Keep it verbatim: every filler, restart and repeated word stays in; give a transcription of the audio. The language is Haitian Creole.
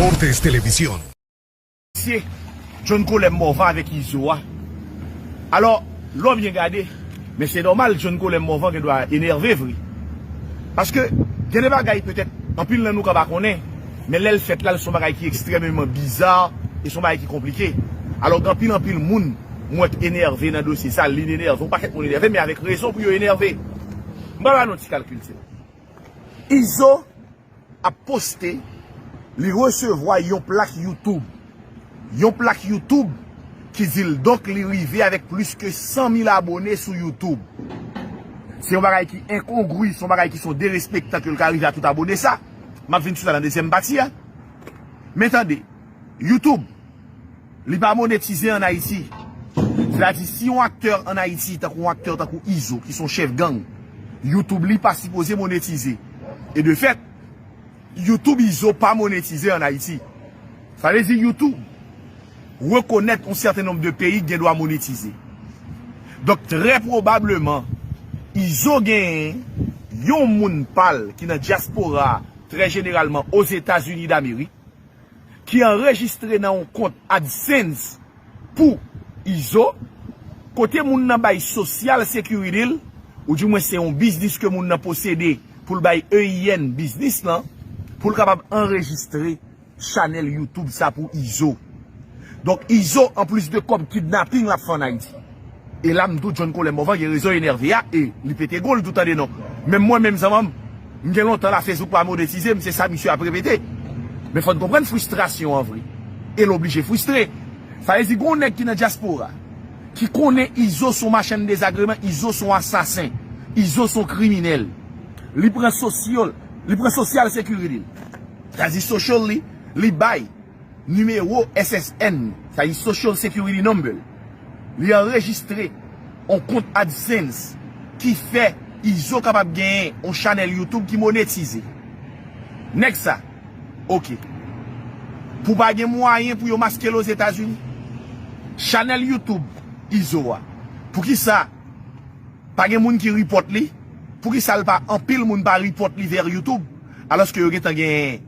Deportes Televisión. Mesye, John Colem Morvan avèk Izo a. Alò, lè w byen gade, men se nòmal, John Colem Morvan gen dwa enève vre. Paske, gen de bagay petèt, anpil nan nou ka pa konnen, men lè l fèt la, l se yon bagay ki ekstrèmeman biza, e se yon bagay ki konplike. Alò, gen anpil, anpil moun, m wè k enève nan dosye sa, li enève, yon pakèt moun enève, men avèk rezon pou yo enève. M pral ba nou ti kalkil, se Izo ap poste, li resevwa yon plak YouTube. Yon plak YouTube ki di l donk li rive avèk plis ke san mil abone sou YouTube. Se yon bagay ki enkongri, se yon bagay ki se yon derespektan ke l ka rive a tout abone sa. M ap vin sou sa nan dezyèm pati a. Men tande, YouTube, li pa monetize an Ayiti. Sètadi, si yon aktè an Ayiti, tankou yon aktè tankou Izo, ki se yon chèf gang, YouTube li pa sipoze monetize. E de fèt, YouTube Izo pa monetize an Ayiti. Sa vle di YouTube rekonèt yon sèten nonb de peyi ki gen dwa monetize. Donk, trè pwobableman, Izo genyen yon moun pa l ki nan dyaspora, trè jeneralman Ozetazini Damerik, ki anrejistre nan yon kont AdSense pou Izo, kote moun nan bay Social Security l, oudimwen se yon biznis ke moun nan posede pou l bay E I N biznis lan, pou l kapab anrejistre chanèl YouTube sa pou Izo. Donk, Izo, anplis de kòb kidnaping l ap fè an Ayiti. E la, m di w, John Colem Morvan gen rezon enève a, e li pete gol, tou tande non. Menm mwen menm, zanmanm, m gen lontan la Facebook pa monetize m, se sa misye ap repete. Men fò n konprann fristrasyon an vre. E l oblije fristre. Sa vle di, gen yon nèg ki nan dyaspora, ki konnen Izo se yon machann dezagreman, Izo se yon asasen, Izo se yon kriminèl. Li pran sosyal, li pran Social Security l. Sa vle di social li, li bay nimewo S S N, sa vle di Social Security Number. Li anrejistre yon kont AdSense ki fè Izo kapab genyen yon chanèl YouTube ki monetize. Nèg sa, oke. Pou pa gen mwayen pou yo maske l Ozetazini. Chanèl YouTube Izo a. Poukisa pa gen moun ki report li? Poukisa l pa anpil moun pa report li vè YouTube? Alòske yo gentan gen